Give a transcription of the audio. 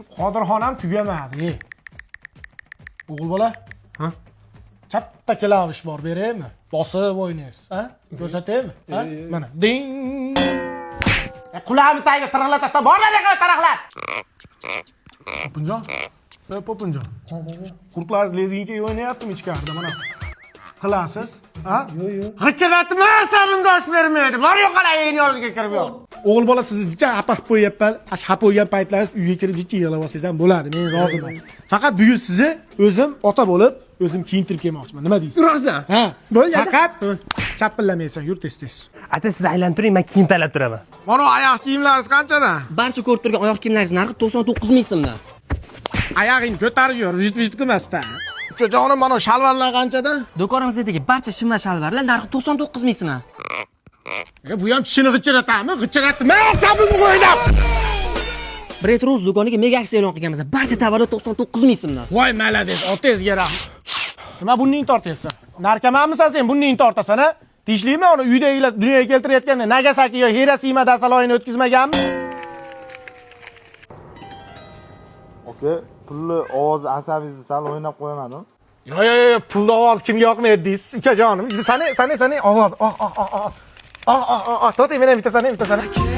Shu Qodirxon ham tugamadi. Ey. O'g'il bola. Ha? Katta klavish bor, beraymi? Bosib o'ynaysiz, ha? Ko'rsataymi? Ha? Mana. Ding. E, qulog'imni tagiga tirg'ilatasan, borlar yoqqa taraqlar. Popinjon. Ey, Popinjon. Qurtlaringiz lezginka o'ynayaptimi ichkarida mana? Qilasiz, ha? Yo'q, yo'q. G'ichirlatma, sarindosh bermaydi. Bor yo'qol ayni yoningizga kirib yo'q. O'g'il bola sizni jicha xafa qilib qo'yyapman. Ash xafa bo'lgan paytlaringiz uyga kirib jicha yig'lab olsangiz ham bo'ladi. Men roziman. Faqat bugun sizni o'zim ota bo'lib, o'zim kiyintirib kelmoqchiman. Nima deysiz? Rostdan? Ha. Bo'ldi, aka. Faqat chapillamaysan, yur tez-tez. Ata, siz aylanib turing, men kiyim tanlab turaman. Mana oyoq kiyimlaringiz qanchadan? Barcha ko'rib turgan oyoq kiyimlaringiz narxi 99 ming so'mdan. Oyog'ingni ko'tarib yur, vijit-vijit qilmasdan. Ukajonim, mana shalvarlar qanchadan? Do'konimizdagi barcha shim va shalvarlar narxi 99 ming so'mdan. E, bu ham tishini g'ichiratami? G'ichiratma, sabim o'ynab. Brend Rose do'koniga mega aksiya e'lon qilganmiz. Barcha tovarlar 99 ming so'mdan. Voy malades, otangizga rahmat. Nima bunning tortyapsan? Narkomanmisan sen, bunning tortasan, a? Tinchlikmi uni uydagilar dunyoga keltirayotganda Nagasaki yo Xirosima dasaloyini o'tkazmaganmi? Aka, pulli ovozi asabingizni sal o'ynab qo'ymadim. Yo yo yo, pulni ovozi kimga yoqmaydi deysiz, ukajonim. Sani, sani, sani ovoz. Oh oh oh oh. Oh oh oh oh, to'xtang, men ham bitta sani, bitta sani.